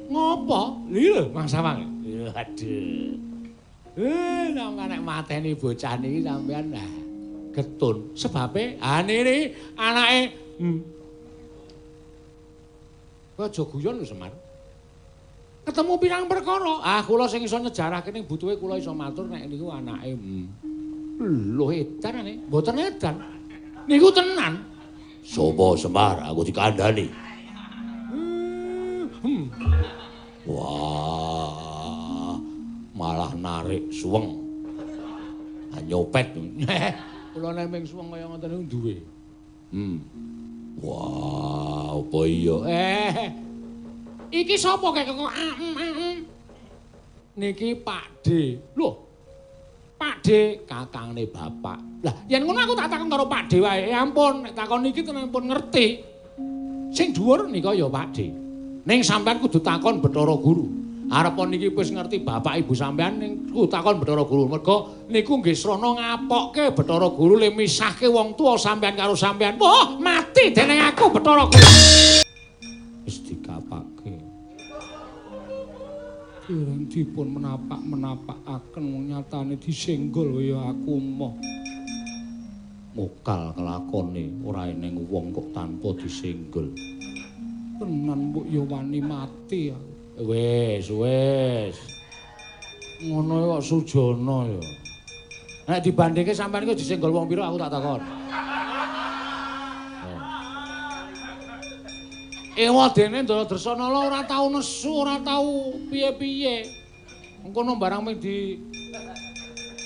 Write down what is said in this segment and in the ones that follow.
Ngopo? Lho, Mang Sawang. Aduh. Sampeyan nek mateni bocah niki sampeyan nah getun. Sebabe ha niki anake Kok aja guyon lho Semar. Ketemu pirang perkara. Ah kula sing iso nyejarahke ning butuhe kula iso matur nek niku anake. Lho edan ane, mboten edan. Niku tenan. Sopo Semar aku dikandhani. Wah, malah narik suweng. Nyopet. Kula nek ming suweng kaya ngoten niku duwe. Wah, apa iya? Iki sapa kek kok Niki Pak D. Lho. Pak D kakangne bapak. Lah, yen ngono aku tak takon karo Pak D wae. Ya ampun, nek takon niki tenan pun ngerti. Sing dhuwur nika ya Pak D. Ning sampean kudu takon Bathara Guru. Arepa niki wis ngerti bapak ibu sampean ning kudu takon Bathara Guru. Mergo niku nggih srana ngapokke Bathara Guru le misahke wong tuwa sampean karo sampean. Wah, mati dening aku Bathara Guru. Wis dikapake. Dereng dipun menapak-menapakaken wong nyatane disenggol kaya aku moh. Mokal kelakone ora eneng wong kok tanpa disenggol. Tenan mbok ya wani mati aku. Wis, wis. Ngono kok sujana ya. Nek dibandingke sampean iku disenggol wong pira aku tak takon. Ewa dene Ndara Dresanala ora tau nesu, ora tau piye-piye. Engkono barang ming di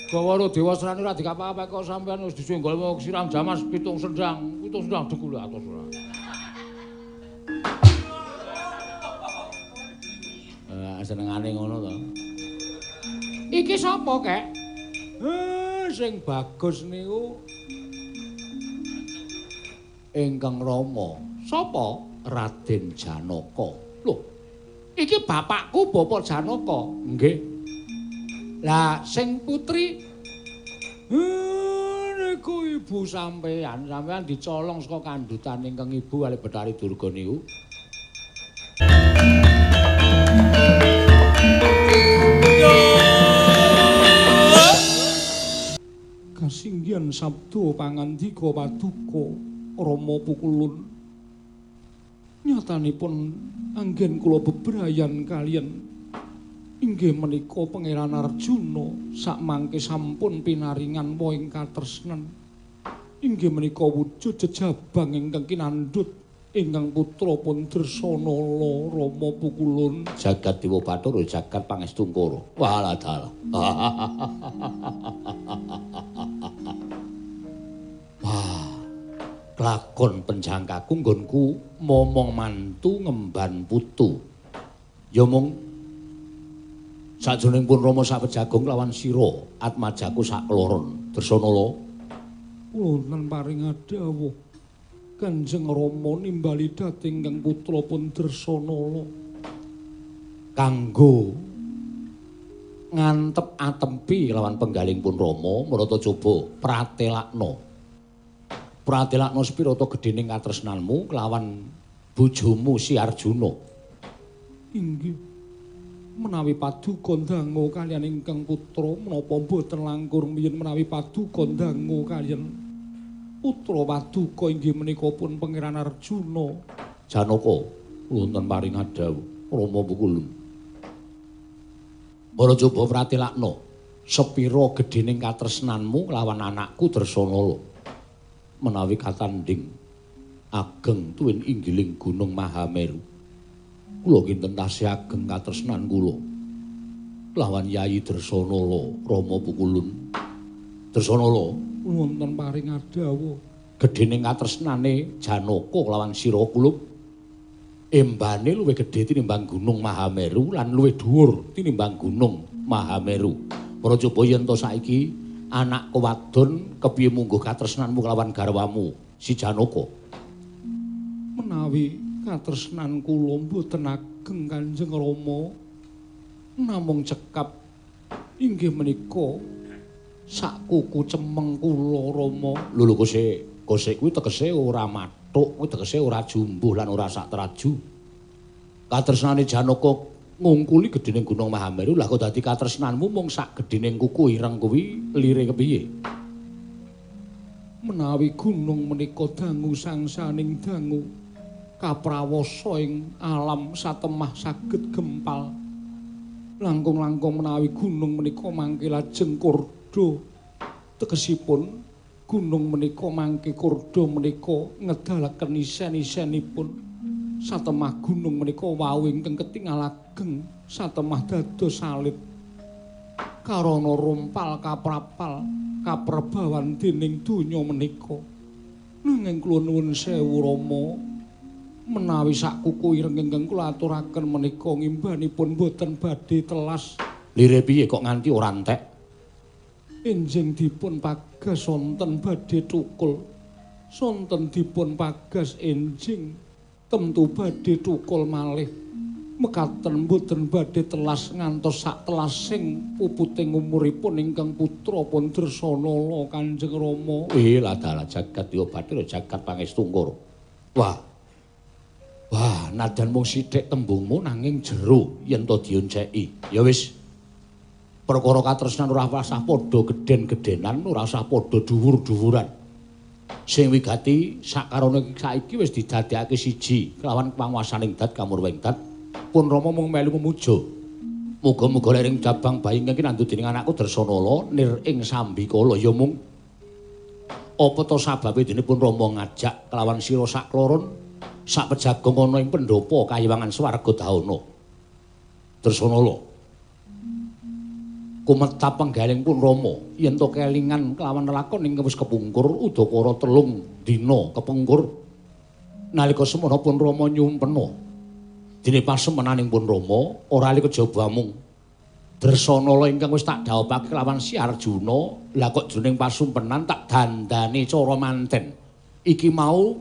gawa karo Dewasrani ora dikapa-apa kok sampean wis disenggol wong siram jamas pitung sendang degule atos ora. Senengane ngono to. Iki sapa, Kek? Sing bagus niku ingkang Rama. Sapa? Raden Janaka. Lho, iki bapakku Bapak Janaka. Nggih. Lah sing putri niku ibu sampean, sampean dicolong saka kandhutan ingkang ibu kalih Bathari Durga niku. Kasinggihan sabda pangandika paduka Rama Pukulun. Nyatanipun anggen kula bebrayan kaliyan inggih menika Pangeran Arjuna sakmangke sampun pinaringan woh ing katresnan. Inggih menika wujud jejabang ingkang kinandhut ingkang putra pun Dresanala Rama Pukulun. Jagat Dewa Bathara jagat Pangestungkara. Walah dalah. Wah, lakon penjangkaku nggonku momong mantu ngemban putu. Ya mung sajroning pun Rama sapejagung lawan sira atmajaku sakloron. Dresanala wonten paring dawuh Kanjeng Rama nimbali dhateng ingkang putra pun Dresanala kanggo ngantep atempi lawan penggaling pun Rama marata coba pratelakna. Pratelakna sepirata gedhening katresnanmu kelawan bojomu si Arjuna. Inggih. Menawi paduka ndango kaliyan ingkang putra menapa mboten langkung yen menawi paduka ndango kaliyan putra paduka inggih menika pun Pangeran Arjuna. Janaka wonten paring dawuh Rama Pukulun. Para coba pratelakna sepira gedhening katresnanmu kelawan anakku Dresanala. Menawi katandhing ageng tuwin inggiling gunung Mahameru. Kula kinten tasih ageng katresnan kula lawan Yayi Dresanala Rama Pukulun. Dresanala wonten paring dawuh gedhening katresnane Janaka lawan sira kula embane luwih gedhe tinimbang gunung Mahameru lan luwih dhuwur tinimbang gunung Mahameru. Para coba yen to saiki anak wadon kepiye mungguh katresnanmu kelawan garwamu si Janaka? Menawi katresnan kula mboten ageng Kanjeng Rama, namung cekap inggih menika sak kuku cemeng kula Rama. Lho lho kosek, kosek kuwi tegese ora mathuk, kuwi tegese ora jumbuh lan ora sak traju. Katresnane Janaka ngungkuli gedhening Gunung Mahameru, lah kok dadi katresnanmu mung sak gedhening kuku ireng kuwi lire kepiye? Menawi gunung menika dangu sangsaning dangu kaprawasa ing alam satemah saged gempal. Langkung-langkung menawi gunung menika mangke lajeng kurda, tegesipun gunung menika mangke kurda menika ngedalaken isen-isenipun. Satemah gunung menika wau ingkang ketingal ageng satemah dados alit karana rumpal kaprapal kaprebawan dening donya menika. Nanging kula nuwun sewu Rama, menawi sak kuku ireng ingkang kula aturaken menika ngimbanipun boten badhe telas. Lire piye kok nganti ora entek? Enjing dipun pagas sonten badhe thukul, sonten dipun pagas enjing temtu badhe thukul malih. Mekaten boten badhe telas ngantos sak telasing puputing umuripun ingkang putra pun Dresanala Kanjeng Rama. Ladalah jagat ya bathara jagat pangestungkur. Wah. Wah, nadan mung sithik tembungmu nanging jero yen to dionceki. Ya wis. Perkara katresnan ora usah padha gedhen-gedhenan, ora usah padha dhuwur-dhuwuran. Sing wigati sakarone saiki wis didadekake siji kelawan panguwasaning dat kamurwing dat. Pun Rama mung melu memuja. Muga-muga lering jabang bayi ingkang kinandhut dening anakku Dresanala nir ing sambikala ya mung apa to sababe dene pun Rama ngajak kelawan sira sakloron sak pejagong ana ing pendhapa kayiwangan swarga dahana. Dresanala kumetap penggaling pun Rama yen to kelingan kelawan lelakon ingkang wis kepungkur udakara 3 dina kepungkur nalika semono pun Rama nyumpena. Dene pasemenaning pun Rama ora ali kejaba mung Dresanala ingkang wis tak dhawuhake kelawan si Arjuna, lah kok jroning pasumpenan tak dandani cara manten. Iki mau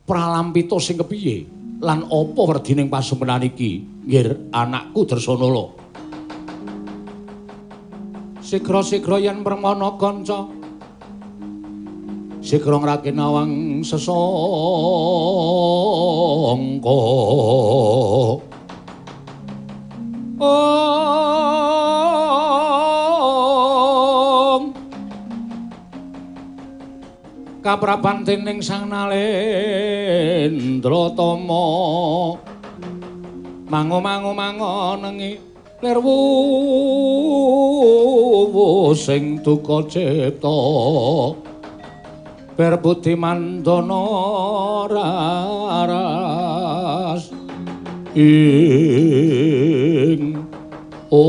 pralampita sing kepiye lan apa werdining pasumpenan iki? Nggir anakku Dresanala. Sigra-sigra yen permana kanca, sigra ngrake nawang sesangka. Om kaprapan dening Sang Nalendra Tama mango-mango mangonengi lir wuwu sing duka cipta ber budi mandana raras ing ong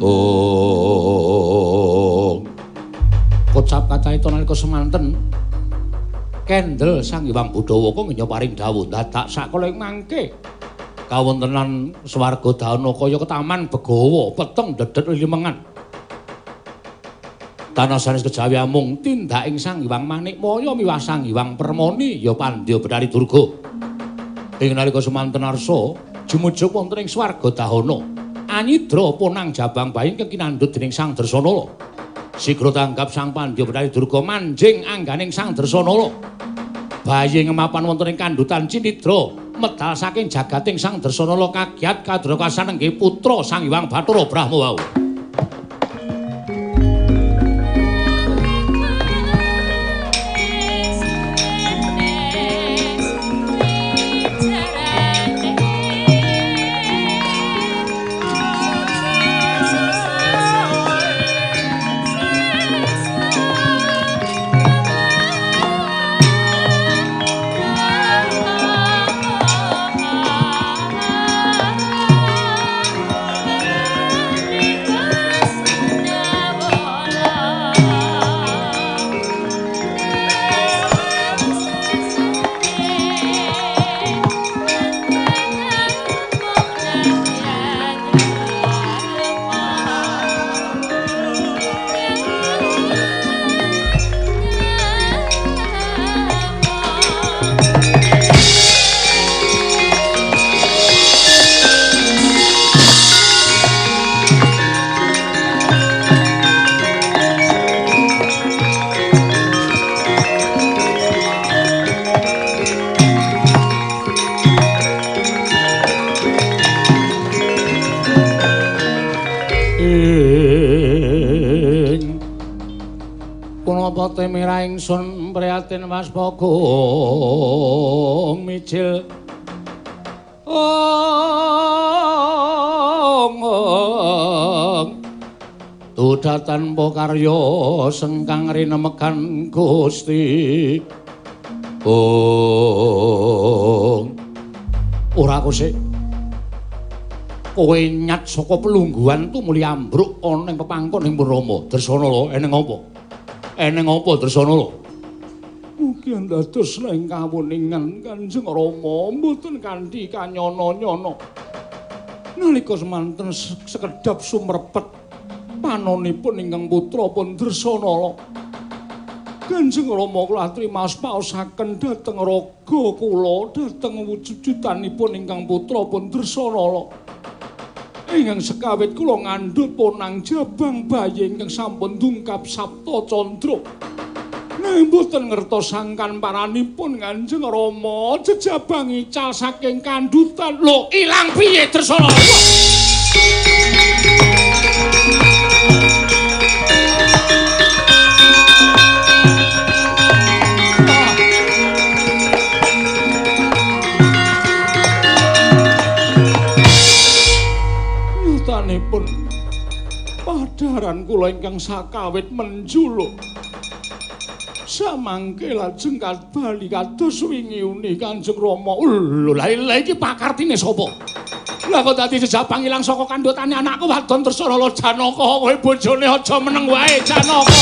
ong. Kocap kacaita nalika semanten kendel Sang Hyang Budawaka ngenya paring dawuh dadak sakala ing mangke kawontenan swarga dahana kaya ketaman begawa peteng dedet limengan. Tanah sanes kejawi amung tindak ing Sang Hyang Manikmaya miwah Sang Hyang Permoni ya Pandya Betari Durga. Ing nalika semanten arsa jumujuk wonten ing swarga dahana anyidra ponang jabang bayi ingkang kinandhut dening Sang Dresanala. Sigra tanggap Sang Pandya Betari Durga manjing angganing Sang Dresanala. Bayi ngemapan wonten ing kandhutan cinidra medal saking jagating Sang Dresanala kagiat kadrakasan nggih putra Sang Hyang Bathara Brahma wau. Thank you. Rasa temira ingsun prihatin waspaga mijil. Ong Tuda tanpa karya sengkang rinemekan Gusti. Ong ora kosek kowe nyat saka pelungguhan tumuli ambruk ana ing pepangkon ing Rama. Dresana lho, eneng apa? Eneng apa Dresana lho? Mugi dados ing kawuningan Kanjeng Rama mboten kanthi kanyana-nyana. Nalika semanten sekedhap sumrepet panonipun ingkang putra pun Dresana. Kanjeng Rama kula trimaos-paosaken dhateng raga kula dhateng wujudanipun ingkang putra pun Dresana. Ingkang sekawit kula ngandhut ponang jabang bayi ingkang sampun dungkap Sapta Candra. Nanging mboten ngertos sangkan paranipun Kanjeng Rama jejabang ical saking kandhutan. Lho, ilang piye Dresana? Nyatanipun padharan kula ingkang sakawit menjuluk samangke lajeng bali kados wingi uni Kanjeng Rama. Lho, lha iki pakartine sapa? Lah kok dadi jejabang ilang saka kandhutane anakku wadon Dresana Janaka. Kowe bojone aja meneng wae Janaka.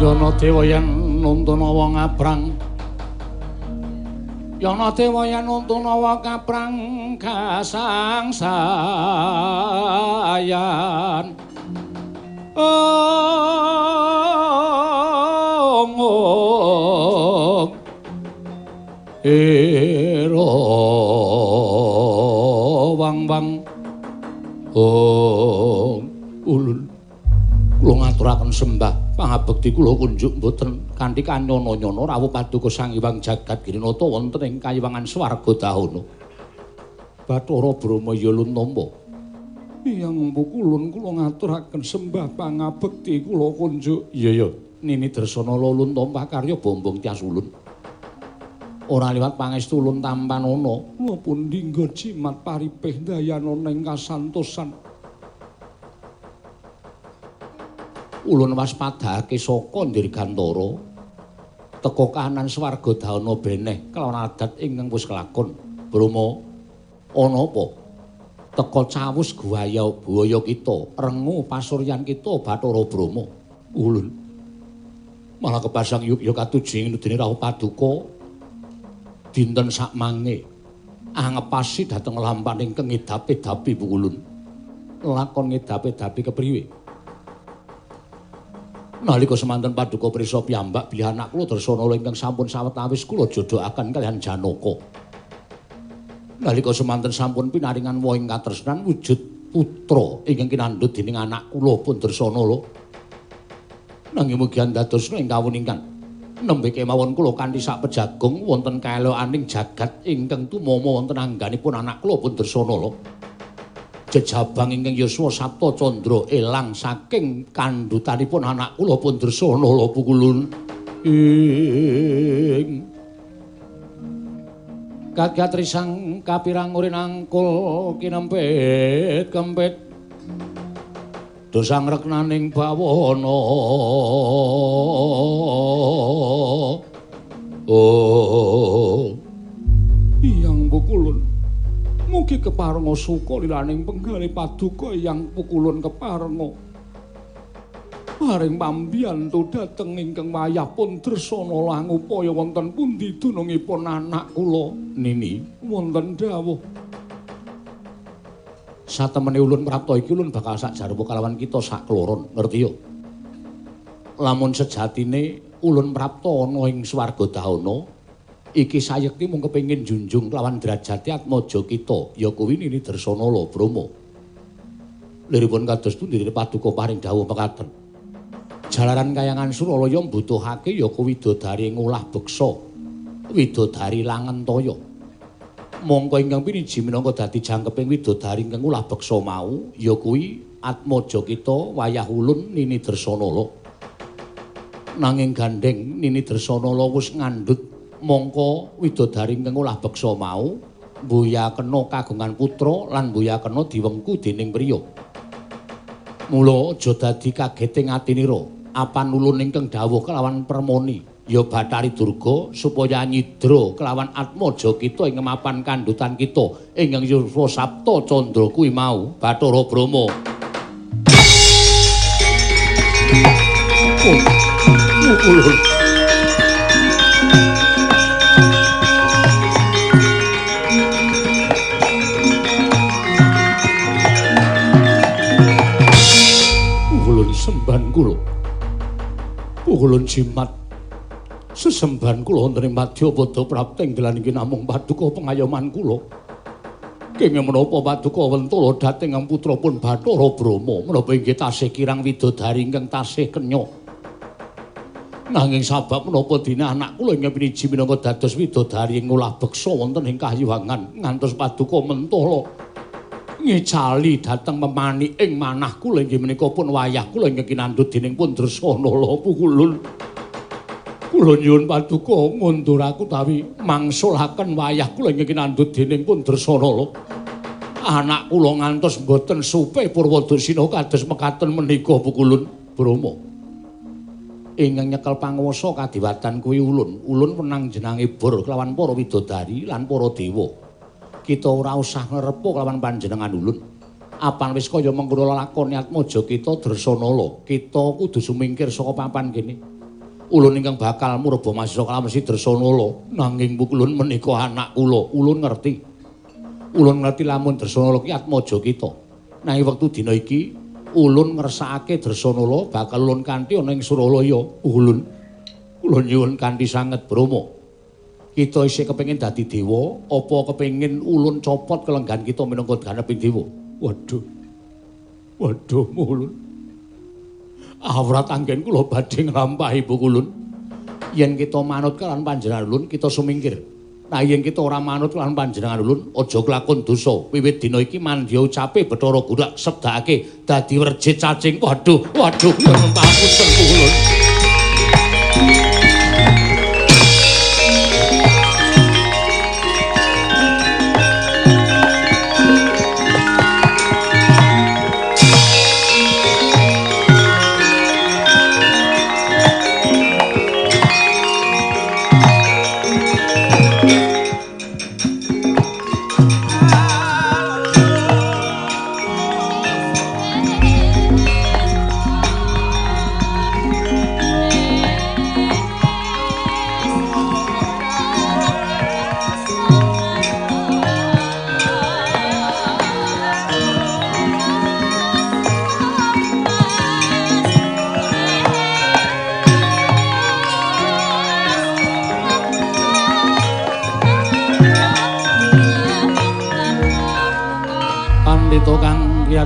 Yana dewa yen nuntuna wong abrang, Yana dewa yen nuntuna wong abrang kasangsayan. Ong ong ero wang wang ong ulun kula ngaturaken sembah pangabekti kula kunjuk mboten kanthi kanyana-nyana rawuh paduka Sang Hyang Jagat Girinata wonten ing kayiwangan swarga dahana. Bathara Brahma ya lun tampa. Hyang Empu kulun kula ngaturaken sembah pangabekti kula kunjuk. Iya ya, Nini Dresana lun tampa karya bombong tias ulun. Ora liwat pangestu ulun tampanana. Kula pun dinggo jimat paripih dayanana ing kasantosan. Ulun waspadake saka Dirgantara teka kahanan swarga dahana beneh kelawan adat ingkang wis kelakon. Brahma, ana apa? Teka cawus guaya buaya kita, rengu pasuryan kita Bathara Brahma. Ulun malah kepasang yuk-yuk katuji ing dene rawuh paduka dinten sakmange angepasi dhateng lampaning kengedapi-dapi ulun. Lakon ngedapi-dapi kepriwe? Nalika semanten paduka prisa piyambak bilih anak kula Dresana ingkang sampun sawetawis kula jodhokaken kaliyan Janaka. Nalika semanten sampun pinaringan woh ing katresnan wujud putra ingkang kinandhut dening anak kula pun Dresana lho. Nanging mugi andadosna ing kawuningan nembe kemawon kula kanthi sak pejagung wonten kaelokaning jagat ingkang tumama wonten angganipun anak kula pun Dresana lho. Jejabang ingkang yuswa Sapta Candra elang saking kandhutanipun anak kula pun Dresana lho pukulun. Ing Gat-gat risang kapirang urin angkul kinempit kempit dosang reknaning bawana. Oh Hyang Pukulun, mugi keparenga suka lilaning penggalih paduka Hyang Pukulun keparenga paring pambiyantu dhateng ingkang wayah pun Dresana lan upaya wonten pundi dunungipun anak kula Nini wonten dawuh. Satemene ulun prapta iki ulun bakal sak jarwa kalawan kita sak kloron, ngerti yo? Lamun sejatine ulun prapta ana ing swarga dahana iki sayekti mung kepengin junjung kelawan derajate atmaja kita, ya kuwi Nini Dresanala Brama. Liripun kados pundi paduka paring dawuh mekaten. Jalaran kayangan Suralaya mbutuhake ya kuwi widodari ngolah beksa, widodari langentaya. Mongko ingkang piniji minangka dadi jangkeping widodari ingkang ngolah beksa mau ya kuwi atmaja kita wayah ulun Nini Dresanala. Nanging gandheng Nini Dresanala wis ngandhut mongko widodari ingkang ngolah beksa mau mbuyakena kagungan putra lan mbuyakena diwengku dening priya. Mula aja dadi kageting atinira. Apan ulun ingkang dawuh kelawan permoni ya Bathari Durga supaya nyidra kelawan atmaja kita ing mapan kandhutan kita ingkang yuswa Sapta Candra kuwi mau Bathara Brahma. Ulun ulun semban kula. Ulun jimat sesembahan kula wonten ing madyapada prapta ing dalan iki namung paduka pengayoman kula. Kenging menapa paduka wentala dhateng putra pun Bathara Brahma menapa inggih tasih kirang widodari ingkang tasih kenya. Nanging sabab menapa dene anak kula ingkang piniji minangka dados widodari ing ngolah beksa wonten ing kahyangan ngantos paduka mentala ngicali dhateng memani ing manah kula inggih menika pun wayah kula ingkang kinandhut dening pun Dresanala Pukulun. Kula nyuwun paduka ngunduraken utawi mangsulaken wayah kula ingkang kinandhut dening pun Dresanala. Anak kula ngantos mboten supe Purwadasina kados mekaten menika Pukulun Brahma. Ingkang nyekel panguwasa kadiwatan kuwi ulun. Ulun wenang jenange bor kelawan para widodari lan para dewa. Kita ora usah ngrepa kelawan panjenengan ulun. Apan wis kaya mengkono lakone atmaja kita Dresanala, kita kudu sumingkir saka papan kene. Ulun ingkang bakal murba masisa kalawan si Dresanala, nanging ulun menika anak kula. Ulun ngerti. Ulun ngerti lamun Dresanala ki atmaja kita. Nanging wektu dina iki ulun ngersakake Dresanala bakal ulun kanthi ana ing Suralaya. Ulun kula nyuwun kanthi sanget Brahma. Kita isih kepengin dadi dewa, apa kepengin ulun copot kelenggan kita minangka ganeping dewa? Waduh. Waduh, ulun. Awrat anggen kula badhe nglampahi Pukulun. Yen kita manut kalawan panjenengan ulun, kita sumingkir. Nah, yen kita ora manut kalawan panjenengan ulun, aja kelakon dosa. Wiwit dina iki mandya ucape Bathara Gurak sebdakake dadi werjit cacing. Waduh, waduh, pangapunten Pukulun.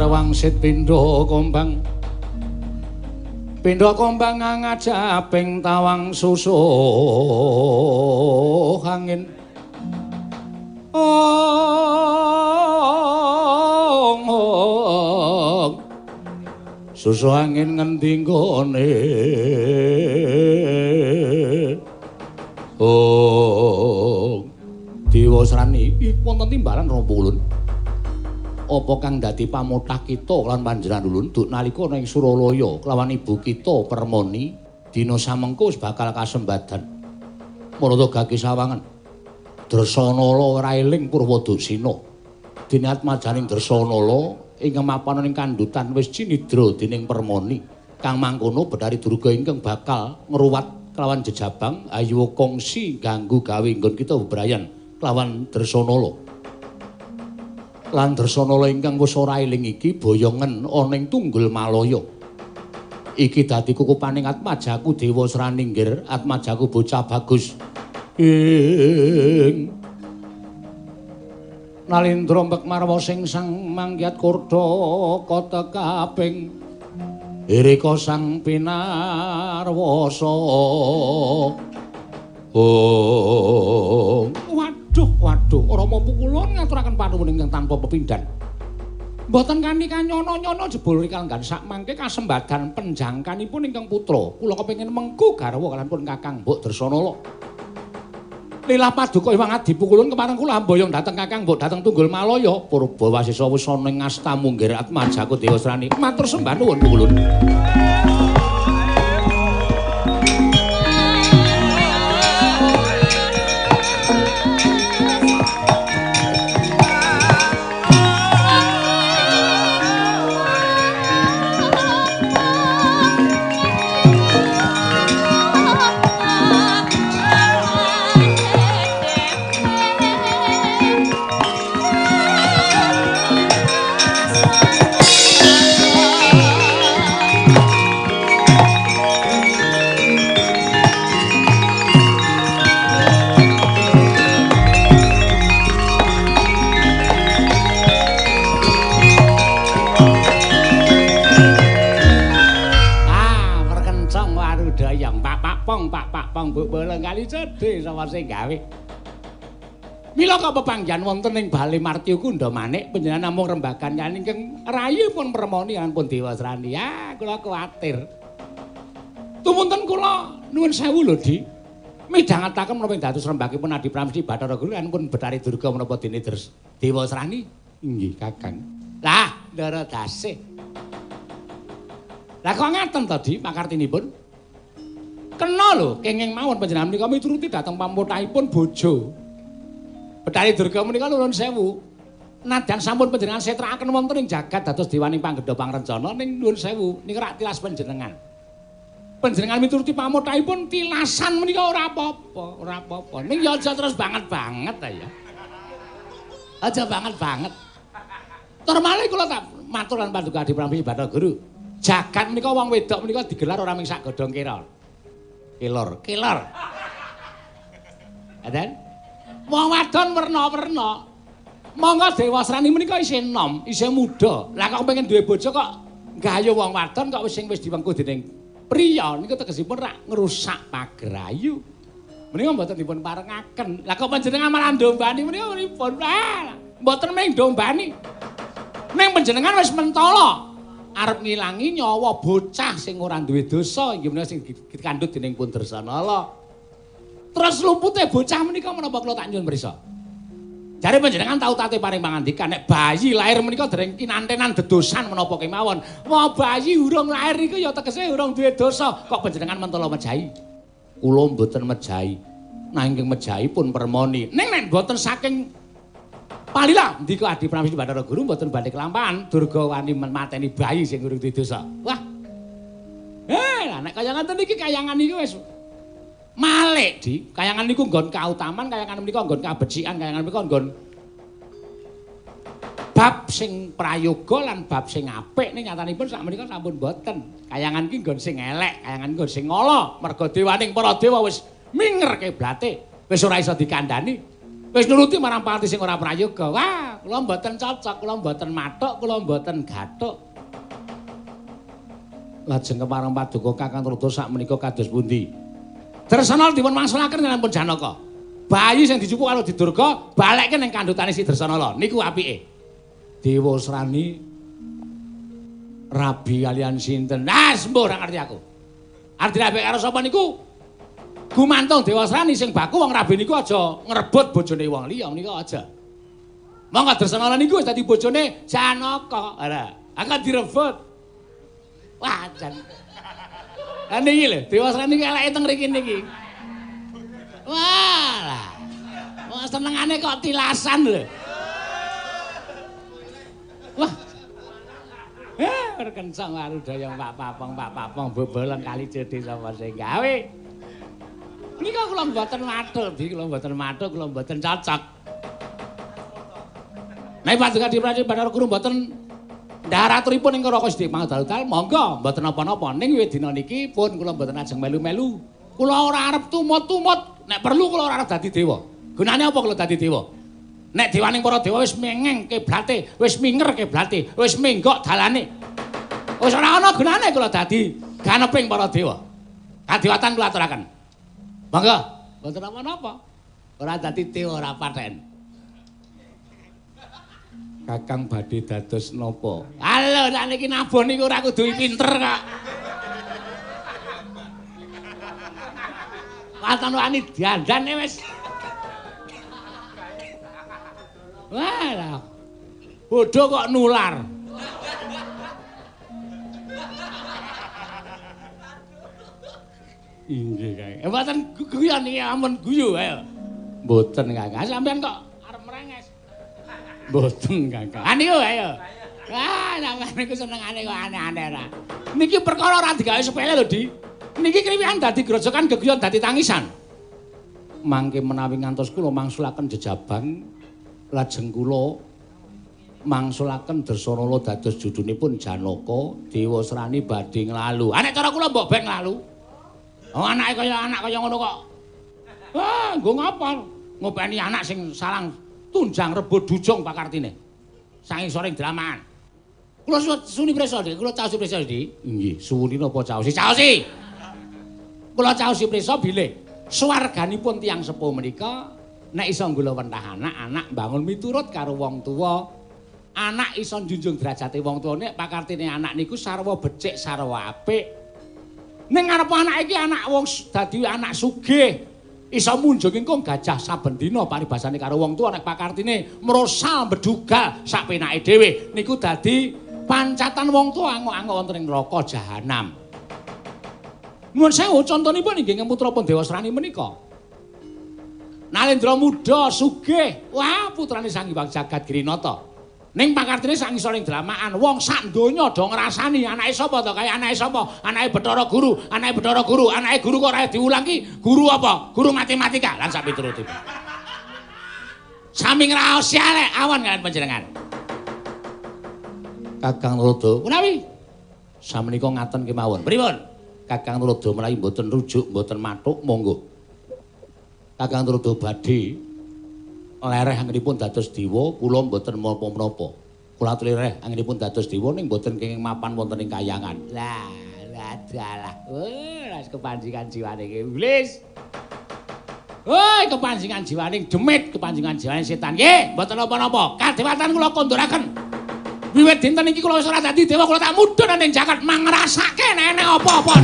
Wangsit pindha kombang pindha kombang ngajaping tawang susuh angin. Ong ong susuh angin ngendi nggone ong Dewasrani, ih wonten timbalan Rama Pukulun. Apa kang dadi pamotah kita lan panjenengan ulun duk nalika ana ing Suralaya kelawan ibu kita Permoni dina samengko wis bakal kasembadan. Marata gagi sawangan. Dresanala ora eling Purwaduksina. Dene atmajaning Dresanala ing mapan ing kandhutan wis cinidra dening Permoni. Kang mangkono Bathari Durga ingkang bakal ngruwat kelawan jejabang ayu kongsi ganggu gawe nggon kita bebrayan kelawan Dresanala. Lan Dresanala ingkang wis ora eling iki boyongen ana ing Tunggul Malaya. Iki dadi kukupaning atmajaku Dewasrani nggir, atmajaku bocah bagus. Ing Nalindra mbek marwa sing sang manggiat kurda katekaping irika sang pinarwasa. Oh, waduh, waduh, Rama Pukulun ngaturaken panuwun ingkang tanpa pepindhan. Mboten kanthi kanyono-nyono jebul kalenggan sakmangke kasembadan penjangkanipun ingkang putra. Kula kepengin mengku garwa kaliyan pun Kakang Mbok Dresanala. Lilah paduka Hyang Adi Pukulun kepareng kula amboyong dhateng Kakang Mbok dhateng Tunggul Malaya. Purba Wasesa wis ana ing astamu nggir atmajaku Dewasrani. Matur sembah nuwun Pukulun. Cedhe sapa sing gawe. Mila kok pepanggihan wonten ing Bale Martya Kunda Manik panjenengan namung rembagan kaliyan ingkang rayipun Permoni lan pun Dewasrani. Ya, kula kuwatir. Tumunten kula nuwun sewu lho, Di. Midhangetaken menapa dados rembagipun Adi Pramesti Bathara Guru lan pun Bathari Durga menapa dene Dewasrani? Inggih, Kakang. Lah, ndara dasih. Lah kok ngaten to, Di, pakartinipun? Kena lho, kenging mawon panjenengan menika mituruti dhateng pamotahipun bojo. Bathari Durga menika nuwun sewu. Nadyan sampun panjenengan setrakaken wonten ing jagat dados dewaning panggendha pangrencana ning nuwun sewu nika rak tilas panjenengan. Panjenengan mituruti pamotahipun tilasan menika ora apa-apa, ora apa-apa. Ning ya aja terus banget-banget ta ya. Aja banget-banget. Tur malih kula tak matur lan paduka Adi Pramesti Bathara Guru. Jagat menika wong wedok menika digelar ora mung sak godhong kelor. Kelor, kelor. Adan? Wong wadon werna-werna. Monggo Dewasrani menika isih enom, isih muda. Lah kok pengen duwe bojo kok gayuh wong wadon kok wis sing wis diwengku dening priya niku tegesipun rak ngrusak pager ayu. Menika mboten dipun parengaken. Lah kok panjenengan malah ndombani menika pripun? Ah, mboten mung ndombani. Ning panjenengan wis mentala arep ngilangi nyawa bocah sing ora duwe dosa inggih menika sing dikandhut dening pun Dresanala. Terus lupute bocah menika menapa kula tak nyuwun prisa. Jare panjenengan tau tate paring pangandikan nek bayi lahir menika dereng kinantenan dedosan menapa kemawon. Wah bayi urung lahir iku ya tegese urung duwe dosa. Kok panjenengan mentala mejahi? Kula mboten mejahi. Nanging mejahi pun Permoni. Ning nek mboten saking palila ndika Adi Pramesti Bathara Guru mboten badhe kelampahan Durga wani mateni bayi sing urung duwe dosa. Wah. Lah nek kaya ngoten iki kayangan iki wis malik, Di. Kayangan niku nggon kautaman, kayangan menika nggon kabecikan, kayangan menika nggon bab sing prayoga lan bab sing apik. Ning nyatanipun sak menika sampun mboten. Kayangan iki nggon sing elek, kayangan nggon sing ala. Merga dewaning para dewa wis minger kiblate, wis ora iso dikandhani. Wis nuruti marang pati sing ora prayoga. Wah, kula mboten cocok, kula mboten mathuk, kula mboten gathuk. Lajeng kepareng paduka Kakang Trada sak menika kados pundi? Dresanala dipun wangsulaken kaliyan pun Janaka. Bayi sing dijupuk karo Durga balekke ning kandhutane si Dresanala. Niku apike. Dewasrani rabi kaliyan sinten? Ah, sembuh ora ngerti aku. Arep dirabek karo sapa niku? Gumantung Dewasrani sing baku wong rabi niku aja ngrebut bojone wong liya menika aja. Monggo Dresanala niku wis dadi bojone Janaka. Ora, akan direbut. Wah, jan. Lah niki lho, Dewasrani niku eleke teng mriki niki. Wah lah. Wah senengane kok tilasan lho. Wah. Berkencang warudaya Pak Papong, Pak Papong bobolong kali jede sapa sing gawe. Nika kula mboten mathuk, Bi, kula mboten mathuk, kula mboten cocok. Nek paduka Dipati Bathara Guru mboten ndhar aturipun ing Raka Sedhi Pangdal-dal, monggo mboten napa-napa. Ning wiwit dina niki pun kula mboten ajeng melu-melu. Kula ora arep tumut-tumut, nek perlu kula ora arep dadi dewa. Gunane apa kula dadi dewa? Nek dewaning para dewa wis mengeng kiblate, wis minger kiblate, wis menggok dalane. Wis ora ana gunane kula dadi ganeping para dewa. Kadewatan kula aturaken. Monggo, mboten napa-napa. Ora dadi dewa ora paten. Kakang badhe dados napa? Halo, sakniki nabuh niku ora kudu pinter kok. Waton wani dandane wis. Wah, lah. Bodho kok nular. Inggih, Kang. Mboten guyon iki ampun guyu ayo. Mboten, Kakang. Sampeyan kok arep merenges. Mboten, Kakang. Ah niku ayo. Wah, sampeyan niku senengane kok aneh-aneh ra. Niki perkara ora digawe sepele lho, Di. Niki kriwikan dadi grojokan geguyon dadi tangisan. Mangke menawi ngantos kula mangsulaken jejabang lajeng kula mangsulaken Dresanala dados judunipun Janaka Dewasrani badhe nglalu. Ah nek cara kula mbok ben nglalu. Oh anake kaya anak kaya ngono kok. Wah, nggo ngapa? Ngopeni anak sing salang tunjang rebut dujung pakartine. Saking sore dramaan. Kula suni prisa, Dik. Kula caosi prisa, Dik. Nggih, suwuni napa caosi? Caosi. Kula caosi prisa bilih swarganipun tiyang sepuh menika nek iso nggulawentah anak, anak mbangun miturut karo wong tuwa. Anak iso njunjung derajate wong tuwa nek pakartine anak niku sarwa becik, sarwa apik. Ning ngarep anak iki anak wong dadi anak sugih. Iso munjung ingkung gajah saben dina paribasane karo wong tuwa nek pakartine mrosal bedugal sak penake dhewe niku dadi pancatan wong tuwa angok-angok wonten ing neraka jahanam. Nuwun sewu contonipun inggih putra pun Dewasrani menika. Nalendra muda sugih, wah putrane Sang Hyang Jagat Girinata. Ning pakartine sak ngisoring dramaan wong sak donya do ngrasani anake sapa to kaya anake sapa? Anake Bathara Guru, anake Bathara Guru, anake guru kok ora diulang ki guru apa? Guru matematika lan sak piturutipun. Sami ngraosi elek awon kalian panjenengan. Kakang Nurodo, menawi samenika ngaten kemawon. Pripun? Kakang Nurodo menawi mboten rujuk, mboten mathuk, monggo. Kakang Nurodo badhe lereh anggenipun dados dewa, kula mboten menapa-menapa. Kula aturi lereh anggenipun dados dewa ning mboten kenging mapan wonten ing kayangan. Lah, dalah. Wah, kepanjingan jiwane iblis. Woi, kepanjingan jiwane demit, kepanjingan jiwane setan. Nggih, mboten napa-napa. Kadewatan kula konduraken. Wiwit dinten iki kula wis ora dadi dewa, kula tak mudhun ning jagat mangrasake nek enek apa-apa.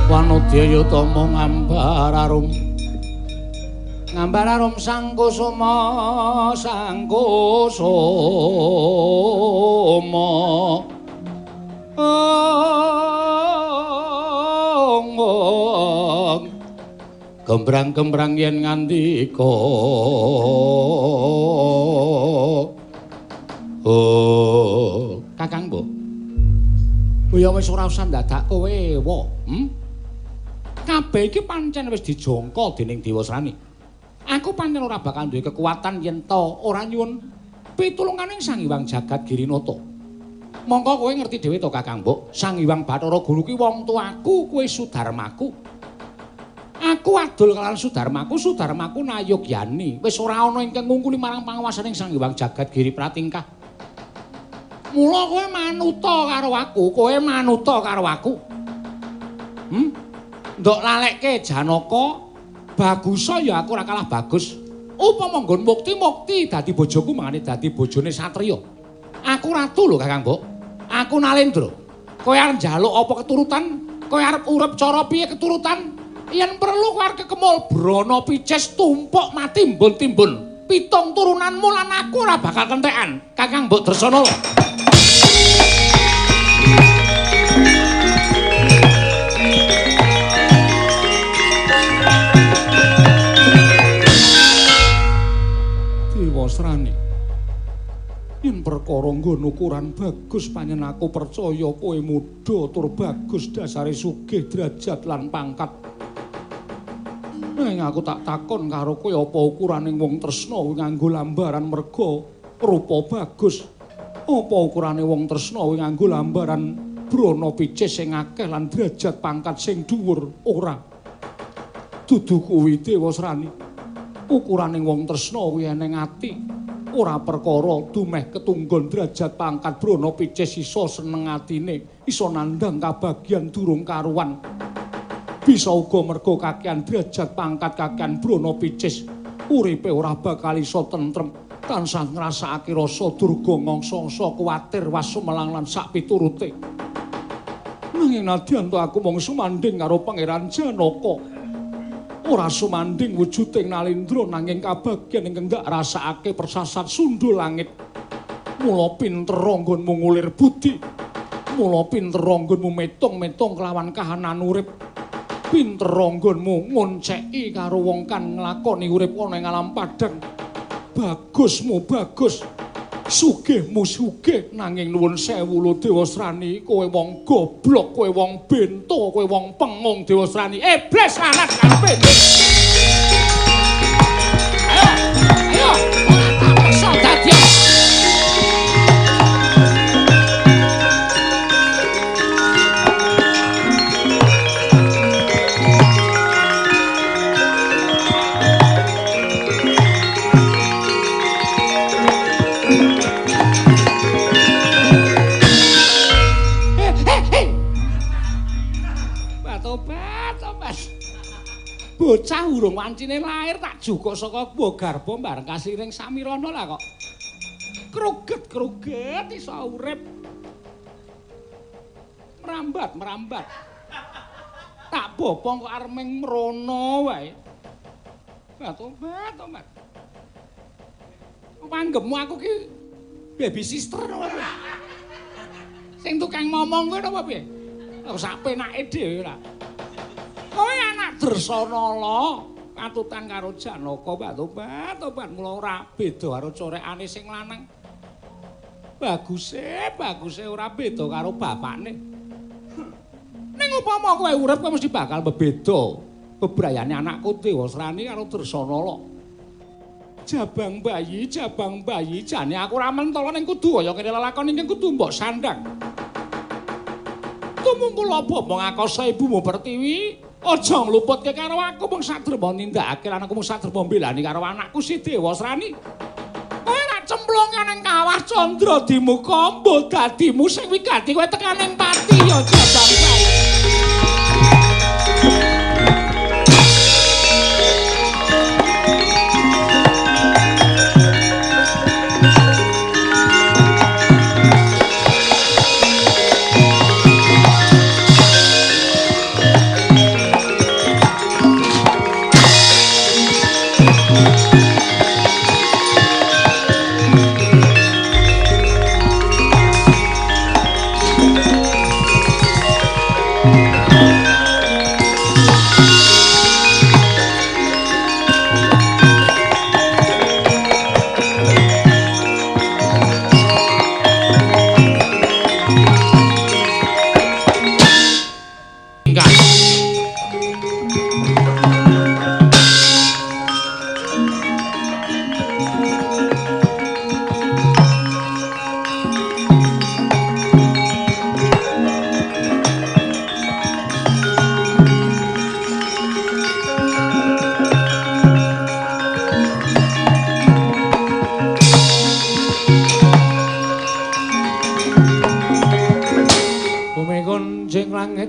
Wanodya tama ngambar arum. Ngambar arum sang kusuma sang kusuma. Gembrang-gembrang yen ngandika. Oh, Kakang Mbok. Ya wis ora usah ndadak kowe ewa, Kabeh iki pancen wis dijangka dening Dewasrani. Aku pancen ora bakal duwe kekuatan yen ta ora nyuwun pitulunganing Sang Hyang Jagat Girinata. Mongko kowe ngerti dhewe to Kakang Mbok, Sang Hyang Bathara Guru ki wong tuaku, kowe Sudarmaku. Aku adol kalawan Sudarmaku, Sudarmaku nayogyani. Wis ora ana ingkang ngungkuli marang panguwasaning Sang Hyang Jagat Giri Pratingkah. Mula kowe manuta karo aku, kowe manuta karo aku. Ndok lalekke Janaka, bagusa ya aku ora kalah bagus. Upama nggon mukti-mukti dadi bojoku mangane dadi bojone satriya. Aku ratu lho Kakang Mbok. Aku Nalendra. Kowe arep njaluk apa keturutan? Kowe arep urip cara piye keturutan? Yen perlu kowe arep kekemul brana picis tumpuk mati timbun-timbun. Pitung turunanmu lan aku ora bakal kentekan. Kakang Mbok Dresana. Dewasrani, yen perkara nggon ukuran bagus panjen aku percaya kowe muda tur bagus dasare sugih derajat lan pangkat. Nanging aku tak takon karo kowe apa ukuraning wong tresna kuwi nganggo lambaran merga rupa bagus? Apa ukurane wong tresna kuwi nganggo lambaran brana picis sing akeh lan derajat pangkat sing dhuwur? Ora. Dudu kuwi Dewasrani. Ukuraning wong tresna kuwi eneng ati. Ora perkara dumeh ketunggon derajat pangkat brana picis iso seneng atine, iso nandhang kabagyan durung karuan. Bisa uga merga kakehan derajat pangkat kakehan brana picis, uripe ora bakal iso tentrem, tansah ngrasakake rasa durga ngangsa-angsa kuwatir wasumelang lan sak piturute. Nanging nadyan to aku mung sumandhing karo Pangeran Janaka. Ora sumandhing wujuding Nalendra nanging kabagyan ingkang ndak rasakake persasat sundul langit. Mula pinter nggonmu ngulir budi. Mula pinter nggonmu metung-metung kelawan kahanan urip. Pinter nggonmu ngonceki karo wong kang nglakoni urip ana ing alam padhang. Bagusmu bagus, sugihmu sugih, nanging nuwun sewu lho Dewasrani, kowe wong goblok, kowe wong bento, kowe wong pengung Dewasrani. Iblis lanat karepe. Ayo, ayo, ora tak peksa dadi. Bocah urung wancine lair tak jukuk saka garba bareng kasiring Samirana lah kok. Kruget-kruget iso urip. Merambat-merambat. Tak bopong kok arep ming mrono wae. Tobat-tobat. Panggepmu aku ki baby sister apa piye? Sing tukang momong kuwi apa piye? Kok sak penake dhewe ora. Kowe anak Dresanala, katutan karo Janaka, tobat-tobat mula ora beda karo corekane sing lanang. Baguse, baguse ora beda karo bapakne. Ning upama kowe urip kowe mesti bakal bebeda. Bebrayane anakku Dewasrani karo Dresanala. Jabang bayi, jane aku ora mentala ning kudu kaya kene lelakon ingkang kudu mbok sandhang. Tumungkul apa mong akasa ibumu Pertiwi? Aja ngluputke karo aku mung sadrema nindakake lan aku mung sadrema mbelani karo anakku si Dewasrani. Kowe rak cemplunge ning kawah Candra Dimuka mbuh dadimu sing wigati kowe tekaning pati ya jabang bayi.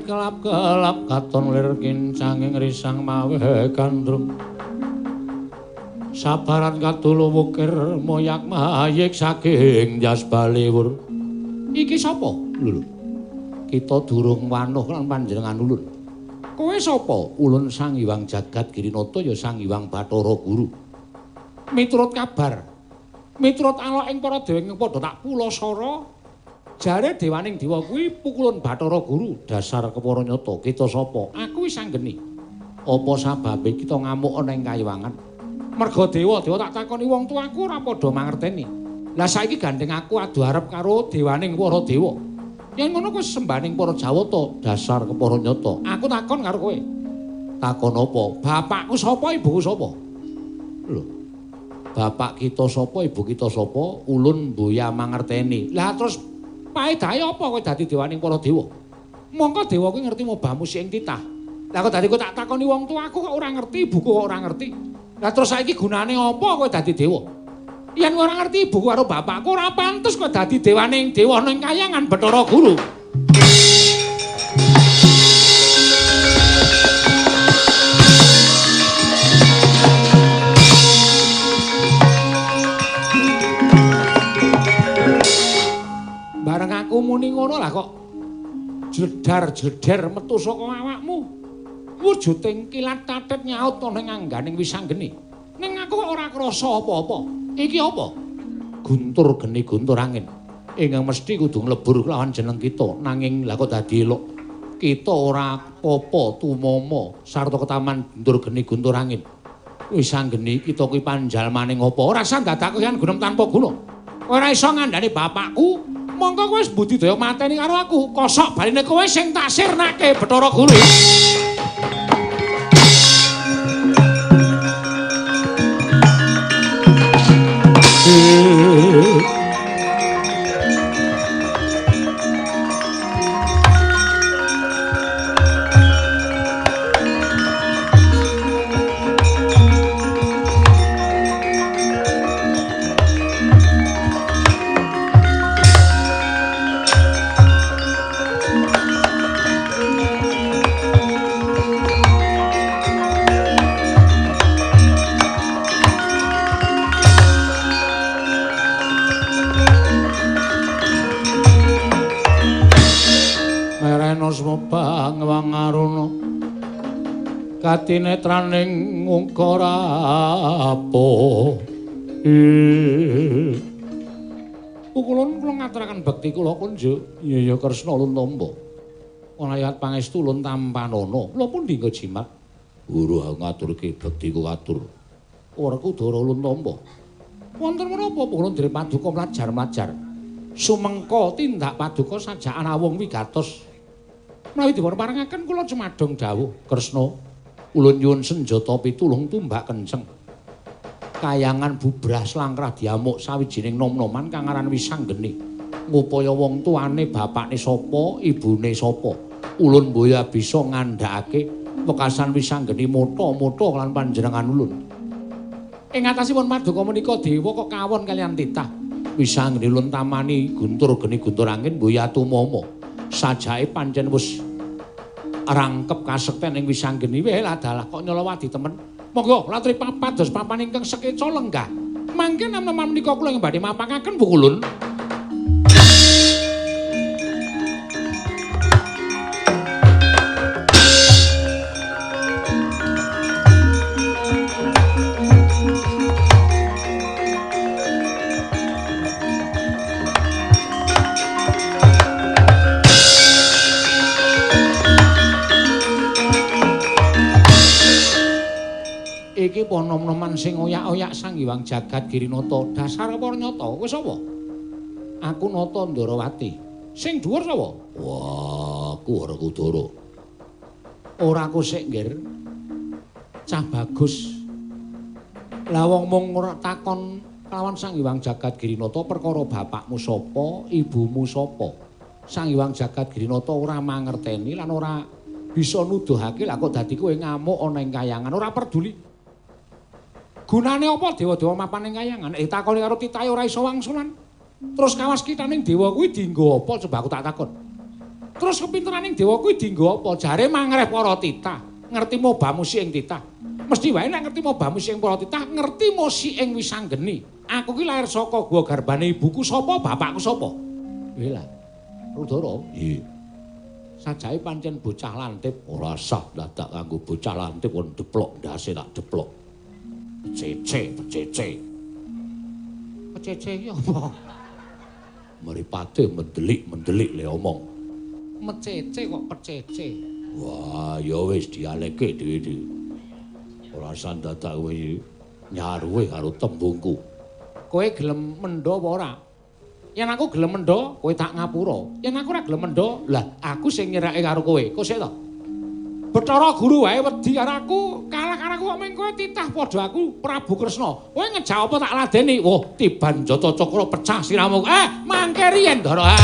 Kelap-kelap katon lir kincanging risang mawe gandrung. Sabaran kadulu wukir moyak mayik saking jas baliwur. Iki sapa? Lho. Kita durung wanuh lan panjenengan ulun. Kowe sapa? Ulun Sang Hyang Jagat Girinata ya Sang Hyang Bathara Guru. Miturut kabar, miturut alok ing para dewa ing padha tak pulasara, jare dewaning dewa kuwi pukulun Bathara Guru. Dasar kepara nyata, kita sapa? Aku wis anggeni. Apa sababe kita ngamuk ana ing kayiwangan? Merga dewa-dewa tak takoni wong tuaku ora padha mangerteni. Lah saiki gandeng aku adu arep karo dewaning para dewa. Yen ngono kowe sembaning para Jawata, dasar kepara nyata. Aku takon karo kowe. Takon apa? Bapakku sapa, ibuku sapa? Lho. Bapak kita sapa, ibu kita sapa? Ulun mboya mangerteni. Lah terus paedahe apa kowe dadi dewaning para dewa? Mongko dewa kuwi ngerti mobamu sing titah. Lah kok dadi kowe tak takoni wong tuaku kok ora ngerti, ibuku kok ora ngerti. Lah terus saiki gunane apa kowe dadi dewa? Yen ora ngerti ibuku karo bapakku ora pantes kowe dadi dewaning dewa ning kayangan Bathara Guru. Bareng aku muni ngono lah kok jledar-jleder metu saka awakmu. Wujuding kilat tatet nyaut ana ing angganing wisanggeni. Ning aku kok ora krasa apa-apa. Iki apa? Guntur geni guntur angin. Ingkang mesti kudu nglebur kelawan jeneng kita. Nanging lah kok dadi elok. Kita ora apa-apa tumama sarta ketaman guntur geni guntur angin. Wisanggeni kita kuwi panjalmaning apa? Ora usah ndadakake yen gunem tanpa guna. Ora iso ngandhani bapakku. Mongko kowe wis budidaya mateni karo aku. Kosok baline kowe sing tak sirnake Bathara Guru. Katinetraning ungkara apa? Pukulun kula ngaturaken bekti kula kunjuk. Iya ya Kresna ulun tampa. Ayat pangestu ulun tampanana. Kula pundi nggo jimat? Guru ngaturke bekti kula atur. Werkudara ulun tampa. Wonten menapa pukulun dherek paduka mlajar-mlajar. Sumengka tindak paduka sajakan awung wigatos. Menawi dipun parengaken kula cumadong dawuh Kresna. Ulun nyuwun senjata pitulung tumbak kenceng. Kayangan bubrah slangkrah diamuk sawijining nom-noman kang aran Wisanggeni. Ngupaya wong tuane bapakne sapa, ibune sapa. Ulun mboya bisa ngandhakake wekasan Wisanggeni motha-motha lan panjenengan ulun. Ing atasipun paduka menika dewa kok kawon kaliyan titah. Wisanggeni ulun tamani guntur geni guntur angin mboya tumama. Sajake pancen wis rangkep kasekten ing Wisanggeni. Weh ladalah kok nyolowadi temen. Monggo latri papados papan ingkang sekeca lenggah. Mangke nem-neman menika kula ing badhe mapakaken Pukulun. Iki po nom-noman sing oyak-oyak Sang Hyang Jagat Girinata. Dasar apa nyata? Kowe sapa? Aku Nata Ndarawati. Sing dhuwur sapa? Wah, aku Werkudara. Ora kusik, Nggir. Cah bagus. Lah wong mung ora takon kelawan Sang Hyang Jagat Girinata perkara bapakmu sapa, ibumu sapa. Sang Hyang Jagat Girinata ora mangerteni lan ora bisa nuduhake. Lah kok dadi kowe ngamuk ana ing kayangan ora peduli. Gunane apa dewa-dewa mapan ing kayangan? Takoni karo titahe ora iso wangsulan. Terus kawas kitaning dewa kuwi dienggo apa? Coba aku tak takon. Terus kepinteraning dewa kuwi dienggo apa? Jare mangreh para titah, ngerti mobamusi ing titah. Mesti wae nek ngerti mobamusi ing para titah, ngerti mosi ing wisanggeni. Aku ki lair saka gua garbane ibuku sapa, bapakku sapa? Lha. Rudara, nggih. Sajake pancen bocah lantip, ora sah dadak kanggo bocah lantip kon deplok ndase tak deplok. Pecece, pecece. Pecece iki apa? Mripate mendelik-mendelik le omong. Mecece kok pecece. Wah, ya wis dialeke dhewe-dhewe. Ora sah dadak kowe nyaruwe karo tembungku. Kowe gelem mendha apa ora? Yen aku gelem mendha, kowe tak ngapura. Yen aku ora gelem mendha, lah aku sing nyerake karo kowe. Kok sik to? Bathara Guru wae wedi karo aku, kalah karo aku kok ming kowe titah padha aku Prabu Kresna. Kowe ngejak apa tak ladeni? Wah, tiban jata cakra pecah siramu. Mangke riyen, Ndara.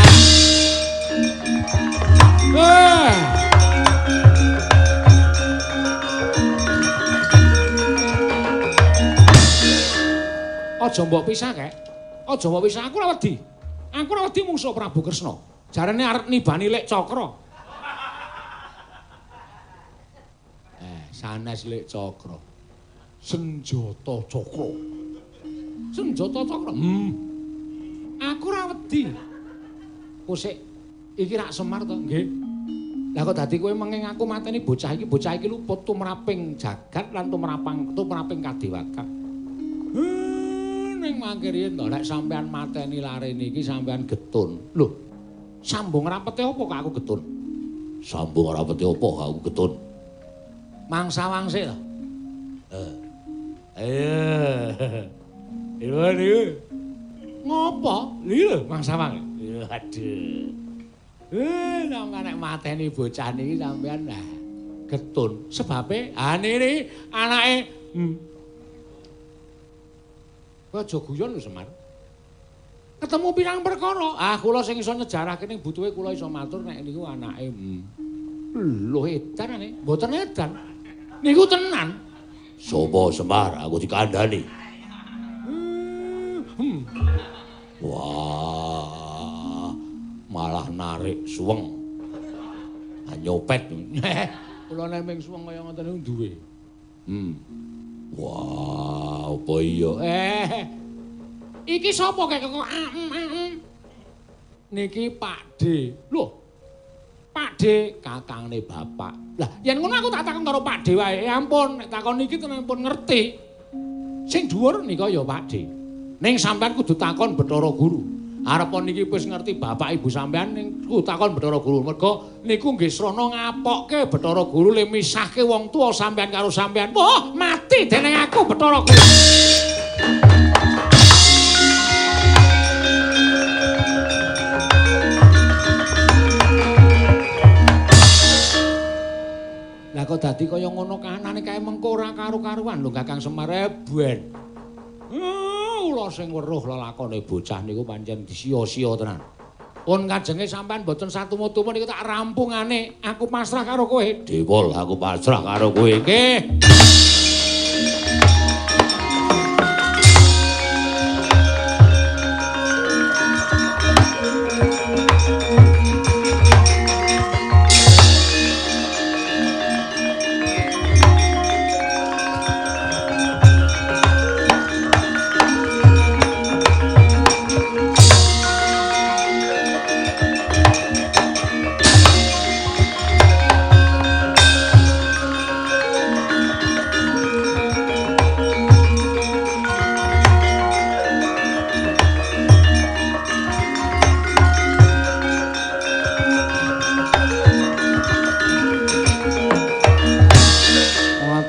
Aja mbok pisah, Kek. Aja mbok pisah, aku ora wedi. Aku ora wedi mungsuh Prabu Kresna. Jarene arep nibani Lek Cakra. Sanes Lek Cakra. Senjata Cakra. Senjata Cakra. Aku ora wedi. Kusik iki rak Semar to, nggih. Lah kok dadi kowe menging aku mateni bocah iki luput tumraping jagat lan tumraping kadewatan. Ning mangke riyen to nek sampean mateni lare niki sampean getun. Lho, sambung rapete apa kok aku getun? Sambung rapete apa kok aku getun? Mangsa wangsik to. Ayo. Iya niku. Ngopo? Lho, mangsa wang. Aduh. Sampeyan nek mateni bocah niki sampean lah getun. Sebabe niki anake Kowe aja guyon lho Semar. Ketemu pirang perkara. Ah, kula sing iso nyejarahke ning butuhe kula iso matur nek niku anake. Lho edan ane, mboten edan. Niku tenan. Sopo Semar aku dikandhani. Wah, malah narik suweng. Nyopet. Kula nek ming suweng kaya ngoten niku duwe. Wah, apa iya? Iki sapa kek kok Niki Pak D. Lho. Pak D kakangne bapak. Lah, yen ngono aku tak takon karo Pak D wae. Ampun, nek takon iki tenan pun ngerti. Sing dhuwur nika ya Pak D. Ning sampean kudu takon Bathara Guru. Arepa niki wis ngerti bapak ibu sampean ning kudu takon Bathara Guru. Mergo niku nggih srana ngapokke Bathara Guru le misahke wong tuwa sampean karo sampean. Wah, mati dening aku Bathara Guru. Lah kok dadi kaya ngono kahanane kae mengko ora karu-karuan lho Kakang Semar ben. Kula sing weruh lelakone bocah niku pancen disia-sia tenan. Pun kajenge sampean mboten satumu-tumu niku tak rampungane. Aku pasrah karo kowe. Dewol, aku pasrah karo kowe. Nggih.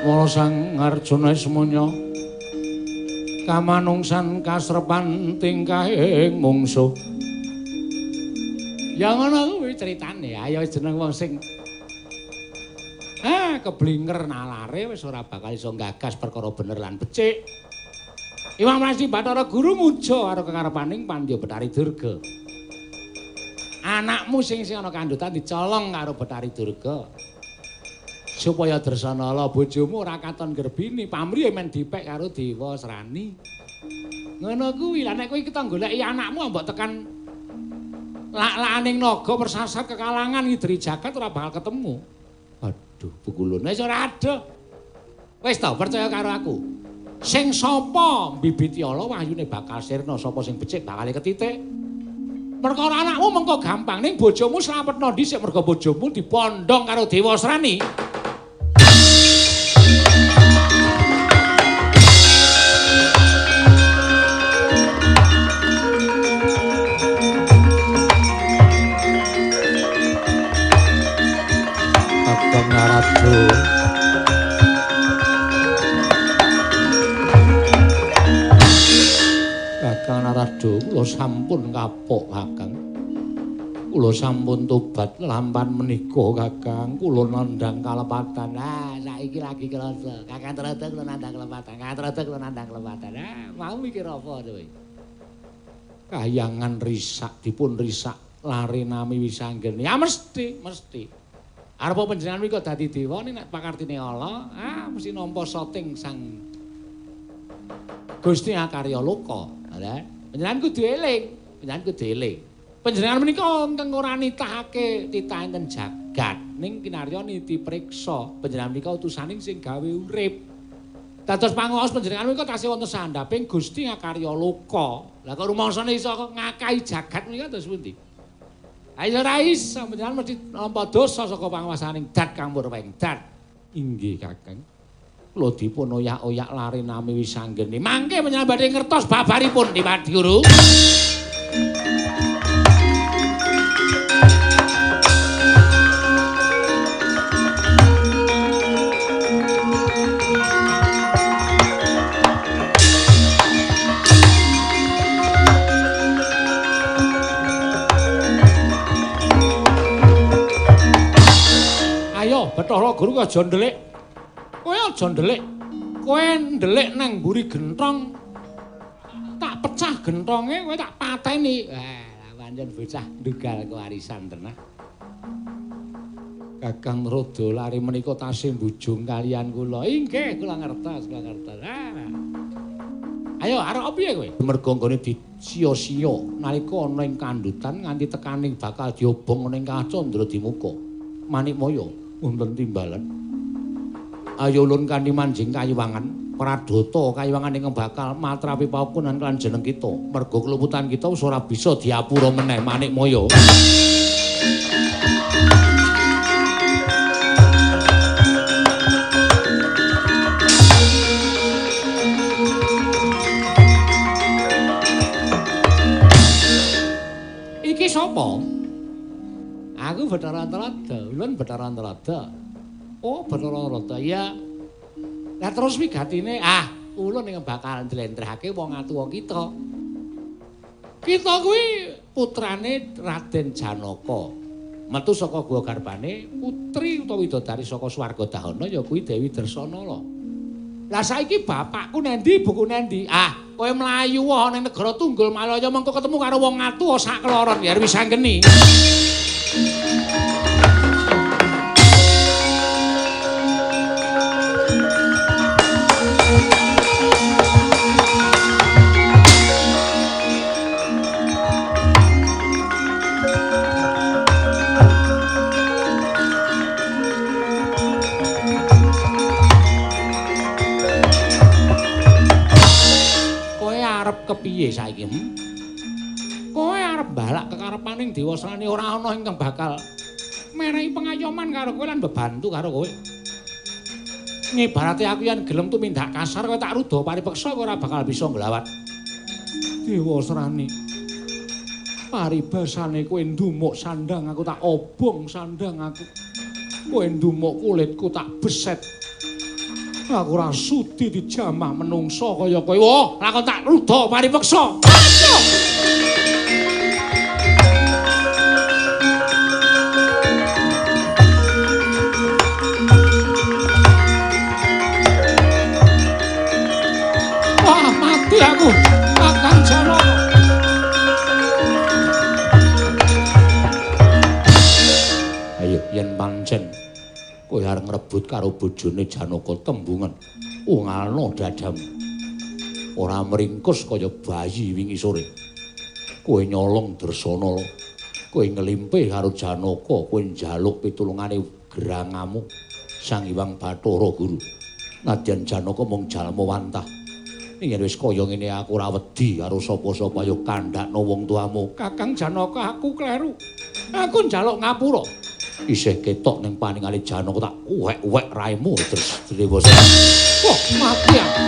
Mula Sang Arjuna semonya kamanungsan kasrepan tingkahing mungsuh. Ya ngono kuwi critane. Ayo jeneng wong sing keblinger nalare wis ora bakal iso gagas perkara bener lan becik. Iwang Mrasti Bathara Guru muja karo kekarepaning Pandya Bathari Durga. Anakmu sing sing ana kandhutan dicolong karo Bathari Durga. Supaya Dresanala bojomu ora katon gerbini, pamrihe men dipek karo Dewa Srani. Ngono kuwi. Lah nek kowe kita goleki anakmu mbok tekan lak-lakaning naga persasat kekalangan ngidri jagat ora bakal ketemu. Aduh, pukulun wis ora ada. Wis to, percaya karo aku. Sing sapa mbibiti ala wahyune bakal sirna, sapa sing becik bakal ketitik. Perkara anakmu mengko gampang, ning bojomu slametno dhisik mergo bojomu dipondhong karo Dewa Srani. Kakang Narada. Kakang Narada, kula sampun kapok, Kakang. Kula sampun tobat lampan menika, Kakang. Kula nandhang kalepatan. Ah, saiki lagi krasa. Kakang Narada kula nandhang kalepatan. Kakang Narada kula nandhang kalepatan. Ah, mau mikir apa kowe? Kayangan risak dipun risak lare nami wisanggeni. Ya mesti, mesti. Arep panjenengan kuwi kok dadi dewa nek pakartine Allah, mesti nampa soting Sang Gusti Akarya Loka. Lah, panjenengan kudu eling, panjenengan kudu eling. Panjenengan menika ingkang ora nitahake titah enten jagat, ning kinarya niti priksa. Panjenengan menika utusaning sing gawe urip. Dados pangaos panjenengan menika tasih wonten sandhaping Gusti Akarya Loka. Lah kok rumangsane iso ngakahi jagat menika terus pundi? Ayo ora iso, panjenengan mesti nampa dosa saka panguwasaning dat kang murweng dat. Inggih, Kakang. Kula dipun oyak-oyak lare nami wisanggeni. Mangke panjenengan badhe ngertos babaripun Dipati Guru. Ayo Bathara Guru aja ndelik. Kowe aja ndelik. Kowe ndelik nang mburi genthong. Tak pecah genthonge kowe tak pateni. Wah, pancen bocah ndugal kewarisan tenan. Kakang Narada lare menika tasih mbujung kaliyan kula. Inggih, kula ngertos, kula ngertos. Ayo arep piye kowe? Merga nggone disia-sia nalika ana ing kandhutan nganti tekaning bakal diobong ana ing Kacandra Dimuka. Manikmaya wonten timbalan. Ayo ulun kanthi manjing kayiwangan, pradata kayiwangan ingkang bakal matrapi paukunan lan jeneng kita. Merga keluputan kita wis ora bisa diapura meneh Manikmaya. Iki sapa? Aku Bathara Narada, ulun Bathara Narada. Oh, Bathara Narada ya. Lah terus wigatine, ulun ingkang bakal njlentrehake wong atuwa kita. Kita kuwi putrane Raden Janaka. Metu saka guwa garbane putri utawa widodari saka swarga Dahana ya kuwi Dewi Dresanala. Lah saiki bapakku nendi, ibuku nendi? Kowe mlayu wae ning negara Tunggul Malaya mengko ketemu karo wong atuwa sak kloron ya wis anggeni. Kepiye saiki? Kowe arep balak kekarepaning Dewa Srani ora ana ingkang bakal menehi pengayoman karo kowe lan bebantu karo kowe. Ngibarate aku yen gelem tumindak kasar kowe tak ruda paripeksa kowe ora bakal bisa nglawat. Dewa Srani. Paribasane kowe ndumuk sandang aku tak obong sandang aku. Kowe ndumuk kulitku tak beset. Aku ora sudi dijamah menungsa kaya kowe. Wah, lakon tak ruda paripeksa. Wah, mati aku. Kakang Janaka. Ayo yen pancen kowe arep ngrebut karo bojone Janaka tembungan, ungalno dadamu. Ora meringkus kaya bayi wingi sore. Kowe nyolong Dresana, kowe nglimpe karo Janaka, kowe njaluk pitulungane gerangamu Sang Hyang Bathara Guru. Nadyan Janaka mung jalma wantah. Yen wis kaya ngene aku ora wedi karo sapa-sapa, ayo kandhakno wong tuamu. Kakang Janaka, aku kleru. Aku njaluk ngapura. Isih ketok ning paningale Janaka tak uwek-uwek raimu terus Dewasena. Wah, mati aku.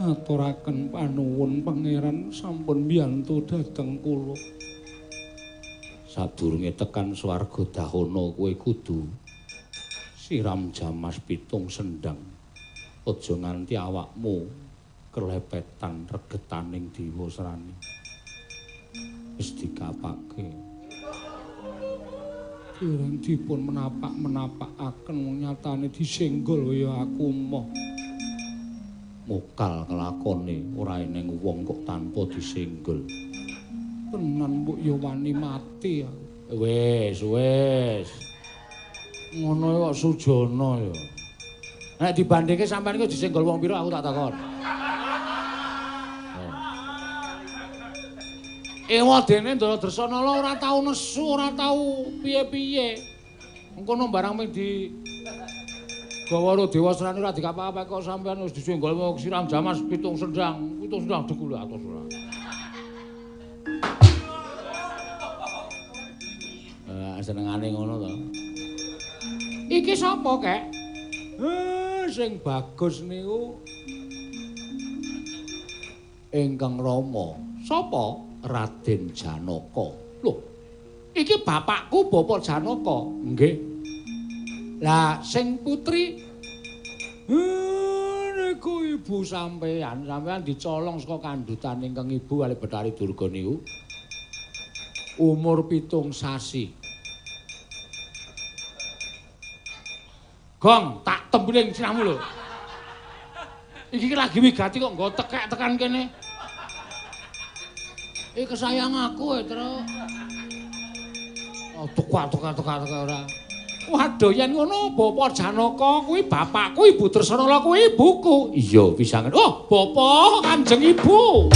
Aturaken panuwun pangeran sampun mbiyantu dhateng kula. Sadurunge tekan swarga dahana kowe kudu siram jamas pitung sendang. Aja nganti awakmu kelepetan regetaning Dewasrani. Wis dikapake. Dereng dipun menapak-menapakaken wong nyatane disenggol kaya aku moh. Mokal kelakone ora eneng wong kok tanpa disenggol. Tenan mbok ya wani mati aku. Wis, wis. Ngono kok Sujana ya. Nek dibandingke sampean iku disenggol wong pira aku tak takon. Ewa dene Ndara Dresanala ora tau nesu, ora tau piye-piye. Engkono barang mung di gawa karo Dewasrani ora dikapa-apa kok sampean wis disenggol wong siram jamas pitung sendang degule atos ora. Senengane ngono to. Iki sapa, Kek? Sing bagus niku ingkang rama. Sapa? Raden Janaka. Lho, iki bapakku Bapak Janaka. Nggih. Lah sing putri niku ibu sampean, sampean dicolong saka kandhutan ingkang ibu kali Bathari Durga niku. Umur 7 sasi. Gong, tak tembeling siramu lho. Iki lagi wigati kok nggo tekek tekan kene. Iki kesayang aku, Truk. Oh, tukak ora. Waduh, yen ngono Bapak Janaka kuwi bapakku, Ibu Dresanala kuwi ibuku. Iya, pisangan. Oh, Bapak, Kanjeng Ibu.